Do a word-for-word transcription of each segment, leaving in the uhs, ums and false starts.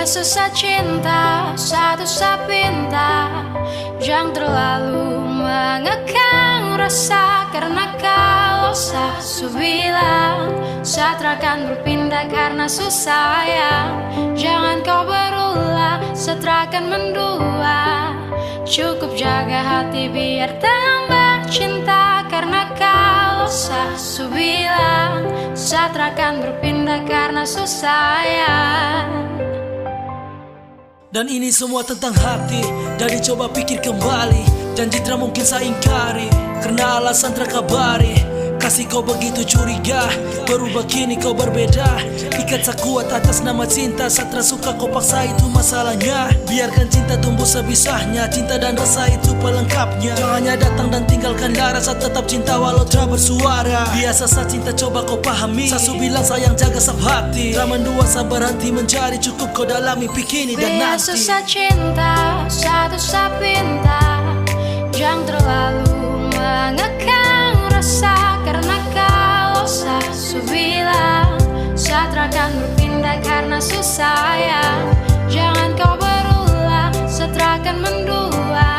Susah cinta, satu sa pinta, jangan terlalu mengekang rasa, karena kalau sa su bilang, sa terakan berpindah karena su sayang. Jangan kau berulah, sa terakan mendua. Cukup jaga hati biar tambah cinta, karena kalau sa su bilang, sa terakan berpindah karena su sayang. Dan ini semua tentang hati. Jadi coba pikir kembali. Janji tra mungkin sa ingkari, karena alasan tra kabari. Kasih kau begitu curiga, berubah kini kau berbeda. Ikat sa kuat atas nama cinta, sa tra suka kau paksa, itu masalahnya. Biarkan cinta tumbuh sebisanya, cinta dan rasa itu pelengkapnya. Jangan hanya datang dan tinggalkan lara, sa tetap cinta walau tra bersuara. Biasa sa cinta coba kau pahami, sa su bilang sayang jaga sap hati. Tra mendua sa berhenti mencari, cukup kau dalami pikir kini dan nanti. Biasa sa cinta, satu sa pinta, jangan terlalu mengekang rasa, karena kalau sa su bilang, sa terakan berpindah karena su sayang. Jangan kau berulah, sa terakan mendua.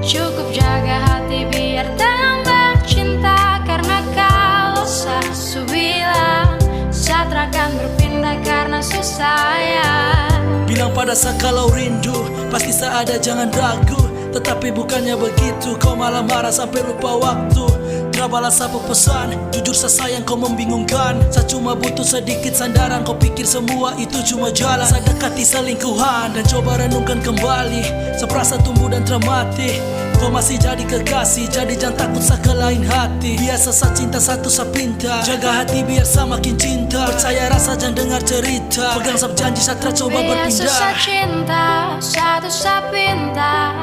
Cukup jaga hati biar tambah cinta, karena kalau sa su bilang, sa terakan berpindah karena su sayang. Bilang pada sa kalau rindu, pasti sa ada, jangan ragu. Tetapi bukannya begitu, kau malah marah sampai lupa waktu. Tra balas apa pesan, jujur sa sayang kau membingungkan. Sa cuma butuh sedikit sandaran, kau pikir semua itu cuma jalan. Sa dekati selingkuhan dan coba renungkan kembali. Sa perasa tumbuh dan tra mati. Kau masih jadi kekasih, jadi jangan takut sa ke lain hati. Biasa sa cinta, satu sa pinta, jaga hati biar sa makin cinta. Percaya rasa, jangan dengar cerita. Pegang sap janji, sa tra coba berpindah. Biasa sa cinta, satu sa pinta,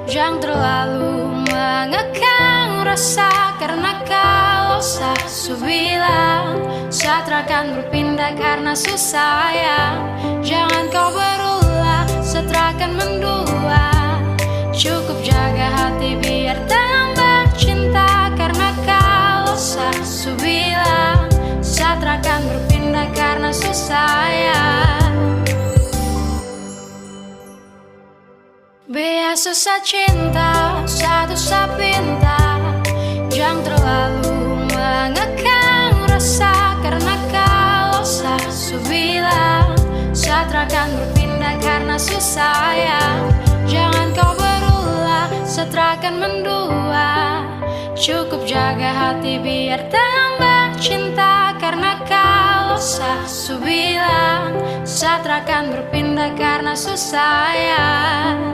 jangan terlalu mengekang rasa, karena kalau sa su bilang, sa terakan berpindah karena su sayang. Jangan kau berulah, sa terakan mendua. Cukup jaga hati biar tambah cinta, karena kalau sa su bilang, sa terakan berpindah karena su sayang. Biasa sa cinta, satu sa pinta, jangan terlalu mengekang rasa, karena kalau sa su bilang, sa terakan berpindah karena su sayang. Jangan kau berulah, sa terakan mendua. Cukup jaga hati biar tambah cinta, karena kalau sa su bilang, sa terakan berpindah karena su sayang.